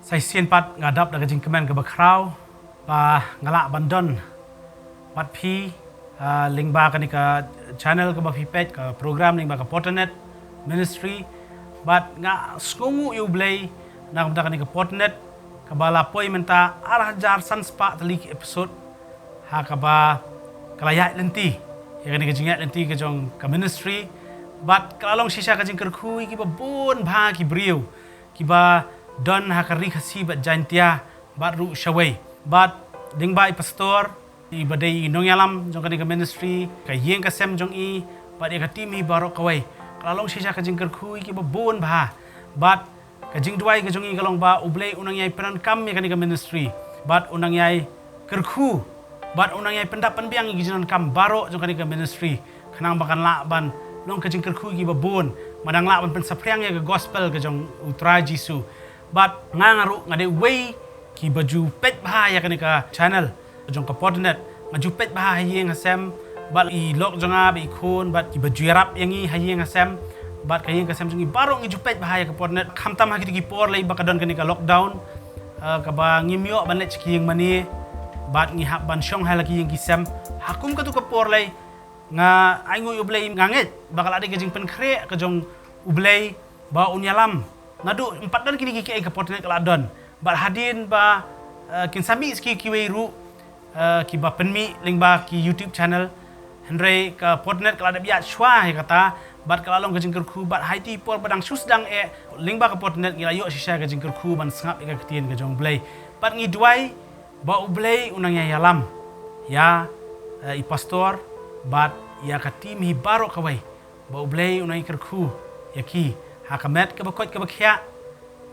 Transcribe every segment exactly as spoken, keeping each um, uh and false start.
Sa shisien pat nga dap da ka jingkmen kaba khraw ba nga lah ban don bad phi, ah, lyngba kane ka channel kaba phi peit, ka program lyngba ka Potternet Ministry. Bad nga sngewnguh ïa U Blei na ka bynta kane ka Potternet kaba la poi mynta ar hajar san spah tylli ki episode, ha kaba ka la ïaid lynti ïa kane ka jingïaid lynti ka jong ka ministry. Bad ka la long shisha ka jingkyrkhu ïa kiba bun bha ki briew kiba don ha ka Ri Khasi bad Jaintia bad ruh shawei. Bad lyngba i pastor, i ba dei i nongïalam jong kane ka ministry, ka ïing ka sem jong i, bad ïa ka team hi baroh kawei, ka la long shisha ka jingkyrkhu ïa kiba bun bha. Bad ka jingduwai ka jong i ka long ba U Blei un nang ïai pyndonkam ïa kane ka ministry, bad un nang ïai kyrkhu, bad un nang ïai pyndap pynbiang ïa ki jingdonkam baroh jong kane ka ministry, khnang ba kan lah ban long ka jingkyrkhu ïa kiba bun, ba dang lah ban pynsaphriang ïa ka gospel ka jong U Trai Jisu. Bad nga, nga ruh nga dei uwei kiba ju peit bha ïa kane ka channel jong ka Potternet. Nga ju peit bha ha ïing ha sem, bad i lok jong nga bad i khun, bad kiba ju ïarap ïa ngi ha ïing ha sem, bad ka ïing ka sem jong ngi baroh ngi ju peit bha ïa ka Potternet. Khamtam ha kito ki por lei ba ka don kane ka lockdown, eh, kaba ngim ïoh ban leit sha ki ïing mane, bad ngi hap ban shong ha la ki ïing ki sem. Ha kum kato ka por lei, nga ainguh ïa U Blei, nga ngeit ba ka la dei ka jingpynkhreh ka jong U Blei ba un ïalam. Naduh ym pat don kine ki, ki, ka Potternet ka la don. Bad hadien ba, eh, kin sa mih sa ki, kiwei ruh, eh, kiba pynmih lyngba ki YouTube channel. Hynrei ka Potternet ka la dep ïaid shuwa ïa kata, bad ka la long ka jingkyrkhu, bad ha iti i por ba dang shu sdang eh lyngba ka Potternet ngi la ïoh shisha ka jingkyrkhu ban sngap ïa ka ktien ka jong U Blei. Bad ngi duwai ba U Blei un nang ïa ïalam ïa, eh, i pastor bad ïa ka team hi baroh kawei, ba U Blei un nang ïa kyrkhu ïa ki ha ka met kaba koit kaba khiah,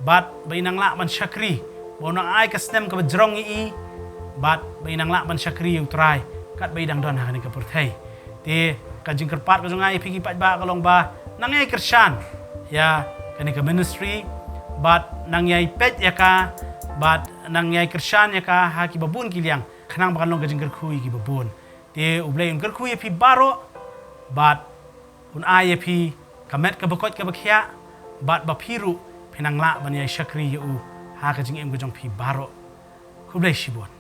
bad ba i nang lah ban shakri, ba u nang ai ka snem kaba jrong ïa i, bad ba i nang lah ban shakri ïa U Trai katba i dang don ha kane ka pyrthei. Te ka jingkyrpad ka jong nga ïa phi ki paidbah ka long ba nang ïai kyrshan ïa kane ka ministry, bad nang ïai peit ïa ka, bad nang ïai kyrshan ïa ka ha kiba bun ki liang, khnang ba kan long ka jingkyrkhu ïa kiba bun. Te U Blei un kyrkhu ïa phi baroh, bad un ai ïa phi ka met kaba koit kaba khiah, bad ba phi ruh phin nang lah ban ïai shakri ïa u ha ka jingim ka jong phi baroh. Khublei shibun.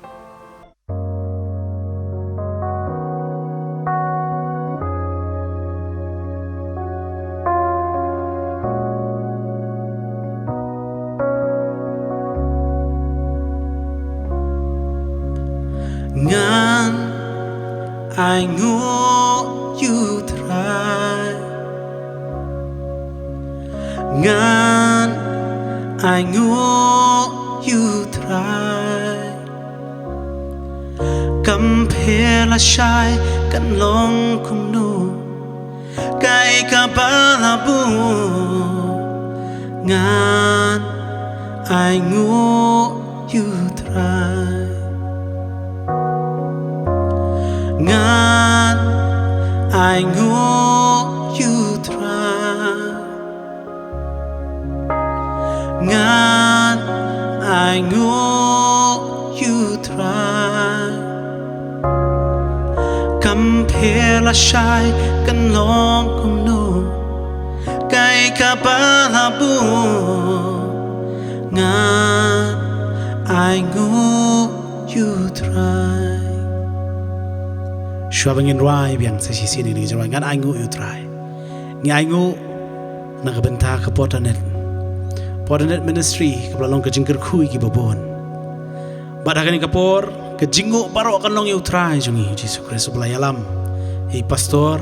Ngan ainguh ïa U Trai. Ngan ainguh ïa U Trai. Kam pher lashai kan long kumno, kaei kaba la buh. Ngan ainguh ïa U Trai. Ngan ainguh ïa U Trai. Ngan ainguh ïa U Trai. Kam pher lashai kan long kumno, kaei kaba la buh. Ngan ainguh ïa U Trai. Shuwa ba ngin rwai biang sa shisien ïa kane ka jingrwai Ngan Ainguh ïa U Trai, ngi ainguh na ka bynta ka Potternet, Potternet Ministry, kaba la long ka jingkyrkhu ïa kiba bun. Bad ha kane ka por, ka jingnguh baroh kan long ïa U Trai jong ngi, Jisu Khrist, uba la ïalam ïa i pastor,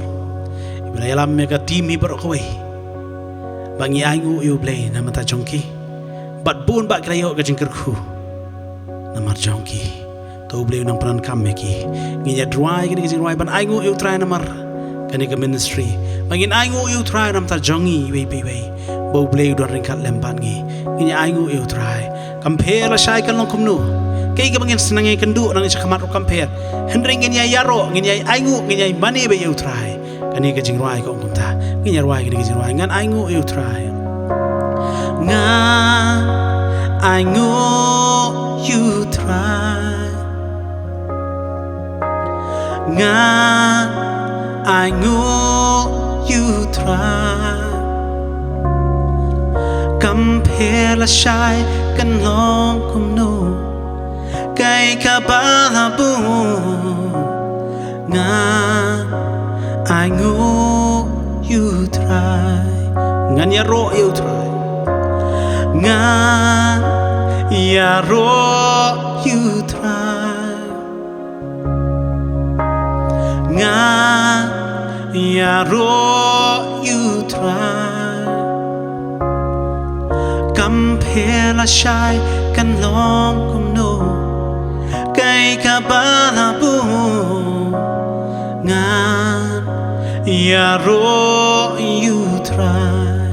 uba la ïalam ïa ka team hi baroh kawei. Ba ngi ainguh ïa U Blei namar ta jong ki. Bad bun bah ki la ïoh ka jingkyrkhu namar jong ki. To U Blei un nang pyndonkam ïa ki. Ngin ïa duwai kane ka jingrwai ban ainguh ïa U Trai namar kane ka ministry. Ba ngin ainguh ïa U Trai namar ta jong ngi iwei pa iwei. Ba U Blei u don ryngkat lem bad ngi. Ngin ïa ainguh ïa U Trai. Kam pher lashai kan long kumno, kaei kaba ngin sa nang ïakynduh nangne shakhmat ruh kam pher. Hynrei ngin ïa ïaroh, ngin ïa ainguh, ngin ïa mane beit ïa U Trai. Kane ka jingrwai ka ong kumta. Ngin ïa rwai kane ka jingrwai, Ngan Ainguh ïa U Trai. Ngan ainguh ïa U Trai. Ngan ainguh ïa U Trai. Kam pher lashai kan long kumno, kaei kaba la buh. Ngan ainguh ïa u Trai. Ngan ïaroh ïa u Trai. Ngan ïaroh ïa u Trai. Ngan ïaroh ïa u Trai. Kam pher lashai kan long kumno, kaei kaba la buh. Ngan ïaroh ïa u Trai.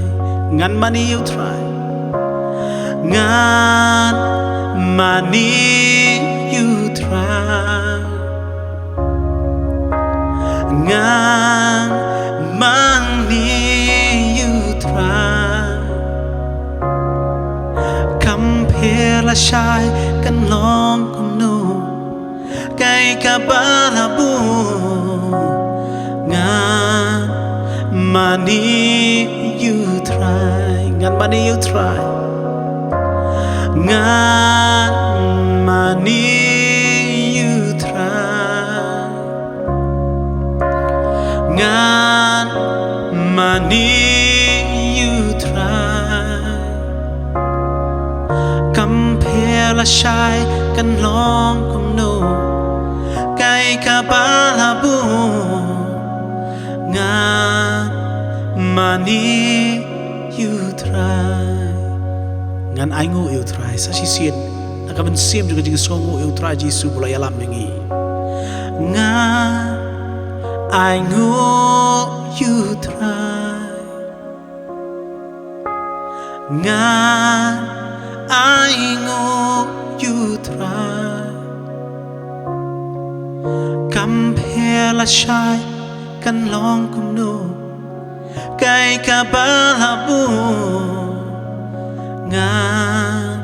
Ngan mane ïa u Trai. Ngan mane ïa u Trai. Ngan mane ïa u Trai. Kam pher lashai kan long kumno, kaei kaba la buh. Ngan mane ïa u Trai. Ngan mane ïa u Trai. Ngan mane ïa u Trai. Ngan mane ïa u Trai. Kam pher lashai kan long kumno, kaei kaba la buh. Ngan mane ïa u Trai. Ngan ainguh ïa u Trai. Sa shisien, na ka mynsiem jong ka jingsngewnguh ïa u Trai Jisu ba u la ïalam ïa ngi. Ngan ainguh ïa u Trai. Ngan ainguh ïa u Trai. Kam pher lashai kan long kumno, kaei kaba la buh. Ngan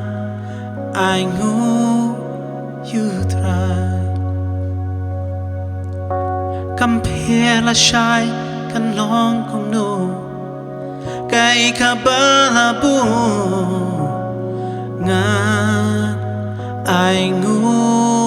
ainguh ïa u Trai. Kam pher lashai kan long kumno, kaei kaba la buh. Ngan ainguh